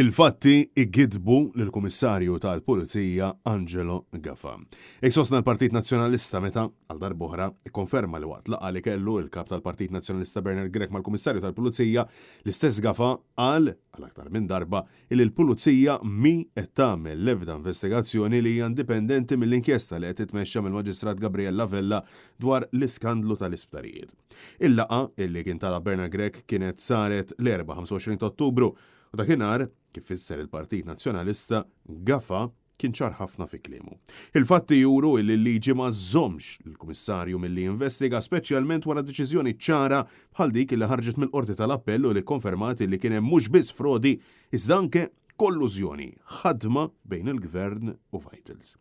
Il-fatti jgiddbu lill-Kummissarju tal-Pulizija Angelo Gafa. Hekk sostna l-Partit Nazzjonalista meta, għal darb'oħra, ikkonferma li waqt laqgħa li kellu l-Kap tal-Partit Nazzjonalista Bernard Grech mal-Kummissarju tal-Pulizija, l-istess Gafa qal, għal aktar minn darba, illi l-Pulizija mhi qed tagħmel l-ebda investigazzjoni li hija indipendenti mill-inkjesta li qed titmexxa mill-Maġistrat Gabriella Vella dwar l-iskandlu tal-isptarijiet. Il-laqgħa, illi kien talab Bernard Grech kienet saret l-Erbgħa 25 ta' Ottubru, U dakinhar, kif fisser il-Partit Nazzjonalista, Gafa kien ċar ħafna fi kliemu. Il-fatti juru illi l-liġi ma żżommx lill-Kummissarju milli jinvestiga speċjalment wara deċiżjoni ċara bħal dik illi ħarġet mill-Qorti tal-Appell u li kkonfermat illi kien hemm mhux biss frodi iżda anke kollużjoni, ħadma bejn il-Gvern u Vitals.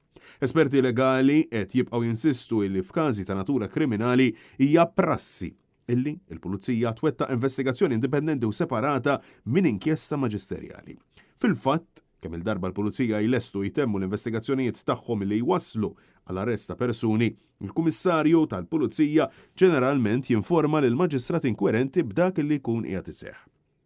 Esperti legali qed jibqgħu jinsistu illi f'każi ta' natura kriminali hija prassi Illi l-Pulizija twettaq investigazzjoni indipendenti u separata minn inkjesta maġisterjali. Fil-fatt, kemm-il darba l-Pulizija jlestu jtemmu l-investigazzjonijiet tagħhom li jwasslu għal arrest ta' persuni, il-Kummissarju tal-Pulizija ġeneralment jinforma lill-Maġistrat inkwerenti b'dak li jkun qiegħed iseħħ.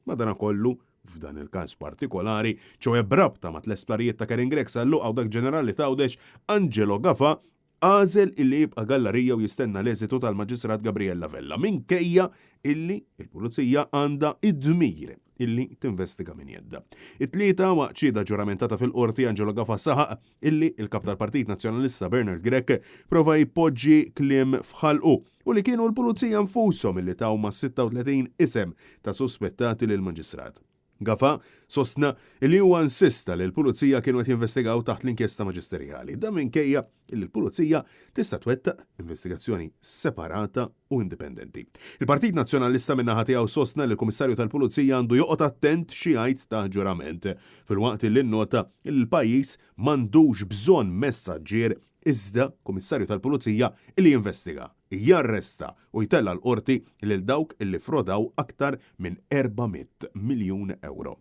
Madanakollu, f'dan il-każ partikolari, ċoe b'rabta mat-tliet sptarijiet ta' Karen Grech San Luqa u dak ġenerali t'Għawdex, Angelo Gafà għażel illi jibqa' gallarija u jistenna l-eżitu tal-Maġistrat Gabriella Vella minkejja illi l-Pulizija għandha d-dmir illi tinvestiga minn jeddha. It-Tlieta waqt xhieda ġuramentata fil-Qorti Angelo Gafà saħaq illi l-Kap tal-Partit Nazzjonalista Bernard Grech prova jpoġġi kliem f'ħalqu u li kienu l-Pulizija nfushom illi taw mas-36 isem ta' suspettati lill-Maġistrat. Gafà sostna li huwa insista li l-Pulizija kienu qed jinvestigaw taħt l-inkjesta maġisterjali. Dan minkejja li l-Pulizija tista' twettaq investigazzjoni separata u indipendenti. Il-Partit Nazzjonalista min-naħa tiegħu sostna li l-Kummissarju tal-Pulizija għandu joqgħod attent xi jgħid taħt ġurament, filwaqt li nnota li l-pajjiż m'għandux bżonn messaġġier iżda Kummissarju tal-Pulizija li jinvestiga, jarresta u jtella' l-Qorti lil dawk li ffrodaw aktar minn 400 miljun ewro.